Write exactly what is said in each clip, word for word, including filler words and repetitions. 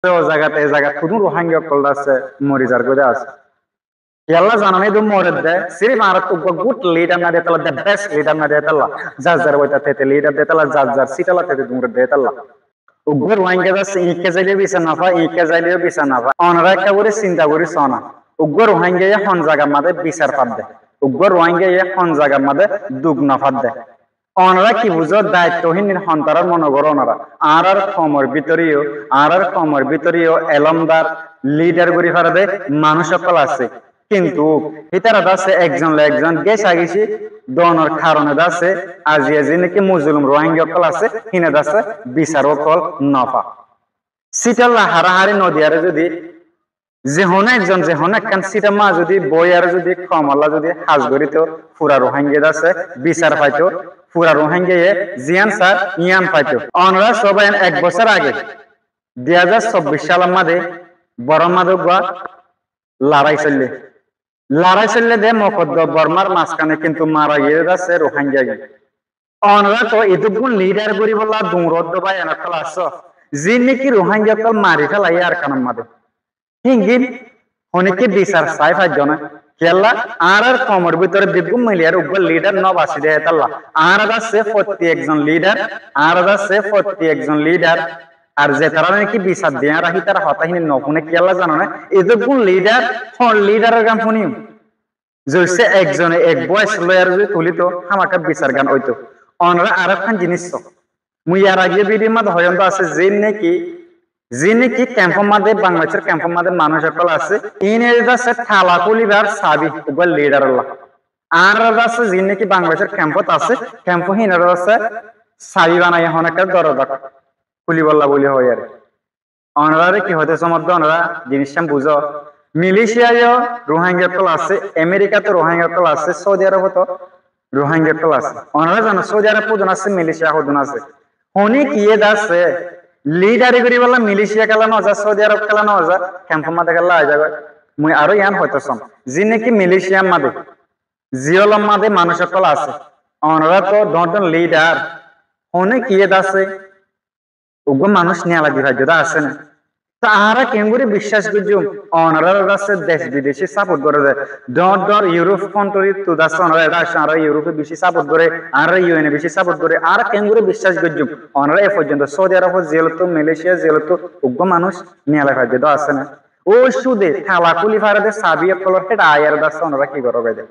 Ó zagat, e zagat hudún Ruháingga ókkol de asé, mori zargói de asé. Kiyólla zano né, edún moredde, sirif añárattú uggúa good leader nái de tálla, the best leader nái de tálla. Zar zar boita tete leader de tálla, zar zar sítalla tete duñre de tálla. Uggúa Ruháingga de asé, iñkká zaileyó bisar nofá, iñkká zaileyó bisar nofá. Onorá ekká gorí sinta gorí sóna. Uggúa Ruháinggaye hon zagar mazé bisar fadde. Uggúa Ruháinggaye hon zagar mazé duk nofadde. Onorá ki buzó, daitto hín hon tarár mone goró onorá. Añárar koumor bútore yó, añárar koumor bútore yó elómdar, leader gorí fare de manúic ókkol asé. Kintu hítara de asé ekzon loi ekzon gécagéci donor karone de asé aziya ziín niki mozolum Ruháingga ókkol asé, híine de asé bisar ókkol nofá. Sítalla haráhari nodiyaré zudi ze honó ekzon, ze honó ekkán sít ot zudi boiyaré zudi koumolla zudi ham gorító, fura Ruháingga de asé bisar faitó, fura Ruháinggaye ziyán sar yían faitó. Onorá sóba en ek bosór age, dui házar sobbic salor mazé Bormar mazé uggúa larái soille. Larái soille de Mokoddo Bormar mazkáne, kintu mara giyé de asé Ruháingga giyé. Onorá toó edúkkun leader goríbolla duñroddo bái, en ókkol asó, ziín niki Ruháingga ókkol mari félaiyé Arkanor mazé. Híngin honikká bisar sai faijjó na. Kiyólla, añárar koumor bútore beggún miliyaré uggúa leader no basi de tálla. Añára de asé fottí ekzon leader, añára de asé fottí ekzon leader. Ar zetará niki bisar diye añára hítara hotá híni no fúne, kiyólla zano né, edúkkun leader, hon leader or gán fúniyum. Zoissé ekzone ek voice loiyaré zudi tulíto, hámaká bisar gán óito. Onorá arekkán jiníc só. Mui yar age video mazé hoiyóm de asé, ziín niki, ziín niki kemp or mazé, Bangladecor kemp or mazé manúic ókkol asé, iín de asé tala kúlibar sabi uggúa leader olla. Añára de asé ziín niki Bangladecor kemp ot asé, kemp hín ore de asé sabi banaiye honó ekká doroza kúlibolla buli hoiyaré. Onoráre ki hoitó somodde, onorá jiníccán buzó. Malaysia yó Ruháingga ókkol asé, America ot Ruháingga ókkol asé, Saudi Arab ot Ruháingga ókkol asé. Onorá zano Saudi Arab hodún asé, Malaysia hodún asé. Honikká de asé, leader goríbolla Malaysia kiyólla no za, Saudi Arab kiyólla no za, kemp or mazé kiyólla aizagói. Mui aró yían hoitó som. Ziín niki Malaysia mazé, ziyólor mazé manúic ókkol asé. Onorá toó dhoóñr dhoóñr leader, honikká de asé, uggúa manúic niyalai di faijjó de asé né? Toó añára keéngorí biccác goijjúm? Onoráre de asé dec bideci support goré de. Dhoóñr dhoóñr Europe country ttu de asé, onorá eçé aiccó, añáráre Europe e bicí support goré, añáráre U N e bicí support goré, añára keéngorí biccác goijjúm? Onorá e foijjonto Saudi Arab ot ziyólottu, Malaysia ziyólottu uggúa manúic niyalai faijjó de asé né? Ói cúde tala kúli fare de sabi ókkolor héçe aiyére de asé, onorá ki goró goi de?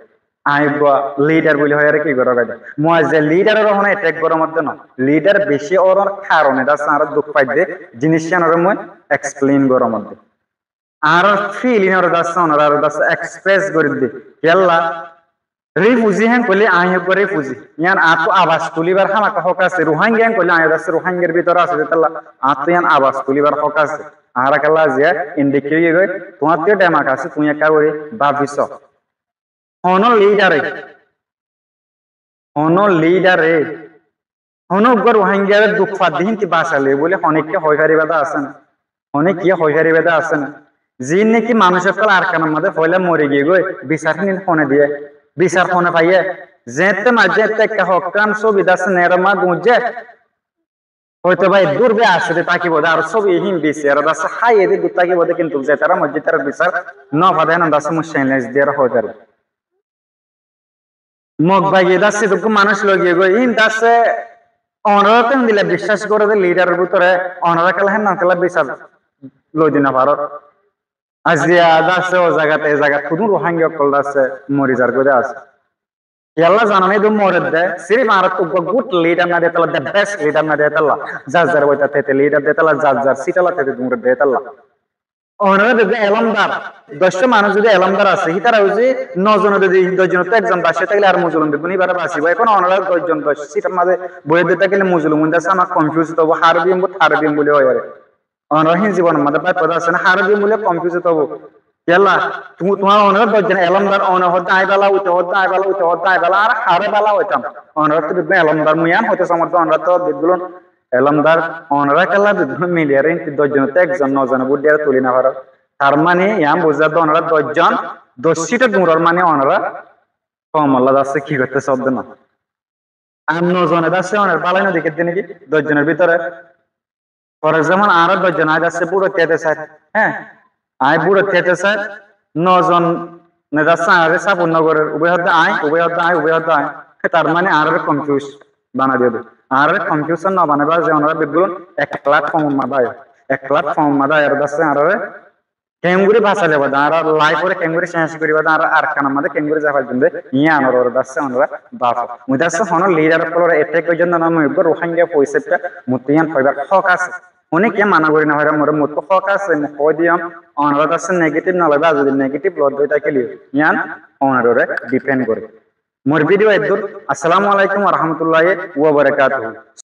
Añí uggúa leader buli hoiyére ki goró goi de? Mui aijja leader ore honó attack gorór modde no. Leader bicí ór karone de asé añára duk faidde, jiníccán ore mui explain gorór modde. Añárar feeling ore de asé, onorare de asé express gorí de. Kiyólla? Refugee hén hoilé añí uggúa refugee. Yían añáttu abas tulíbar hámaká hók asé. Ruháingga hén hoilé añí de asé Ruháinggar bútore asé de tálla añáttu yían abas tulíbar hók asé. Añára kiyólla aziya endilla ói giyói, tuáñttú yó demak asé, tuñí ekká gorí báfi só. Honó lidare, honó lidare, honó uggúa Ruháinggare duk fadde hínti basailé buli honikká hoi faribá de asé né? Honikká hoi faribá de asé né? Ziín niki manúic ókkol Arkanor mazé foóila mori giyé goi, bisar hín hone diyé, bisar hone faiyé? Zeéñtte maijjé étte ekká hokkán sóbi de asé né, ere ma guñjjé. Hoito bái, dur be asé de tákibo de, ar sóbi hín bisi, ar de asé háiye de dur tákibo de, kintu zetará moijjé tará bisar no fade, héen de asé mui challenge diyaré hoi fari. Mog bagi de asé, dukku manúic loi giyé goi, hín de asé, onorá to endilla biccác goré de lidar or bútore, onorá kiyólla héen kiyólla bisar loi di no faró. Aijja de asé, ó zagat, e zagat, hudún Ruháingga ókkol de asé, mori zar goi de asé. Kiyólla zano né, edún moredde, sirif añárattú uggúa good lidar nái de tálla, the best lidar nái de tálla, zar zar boita tete lidar de tálla, zar zar sítalla tete duñre de tálla. Onorá zodi elómdar, doccó manúic zodi elómdar asé, hítara zodi no zone zodi doc zonottú ekzon baci tákile ar mozolum beggún íbaré basibo. Ehón onorá doc zon doc sítor mazé boiyé de tákile mozolum ún de asé ama confuse óibo, hare diyum buli, hare diyum buli hoiyóre. Onorá hín zibonor mazé báibo de asé né, hare diyum buli confuse óibo. Kiyólla, tu-, tuáñra onorá doc zon elómdar, one hoódde añí bála, ute hoódde añí bála, ute hoódde añí bála, ar hare bála hoitám? Onorá to beggún elómdar, mui yián hoitó som de onorá to beggún elómdar, onorá kiyólla beggún miliyaré hínti doc zonottú ekzon no zone bót diyaré tuli no faró. Tar mani yián buzá de onorá doc zon, doc sítor duñror mani onorá koumolla de asé ki goittó sódde no. Ar no zone de asé onorá bálai no dekédde né ki? Doc zonor bútore For example, añára doc zon aññí de asé bútho tíyaite sair, hé, aññí bútho tíyaite sair, no zone de asé añáre support no gorér, ubái hoódde aññí, ubái hoódde aññí, ubái hoódde aññí. Tar mane añáre confuse banai diyé de. Añáre confuse no banaiba ze onorá beggún ek platform or maze aiyó, ek platform or maze aiyóre de asé añáre keéngori basailaiba de, añára life ore keéngori change goríba de, añára Arkan or maze keéngori zai faijjum de, yián ore de asé onorá bafó. Mui de asé hono leader ókkolore attack goijjum de no, mui uggwá Rohingya hoi hísabe mottú yián hoibar hók asé. Hone kiyá mana gorí no farer, more mottú hók asé, mui hoi diyum, onorá de asé negative no loiba, zodi negative loi tákile yián onorare depend goré. Mor video eddúr. Assalamu alaikum wa rahmatullahi wa barakatuhu.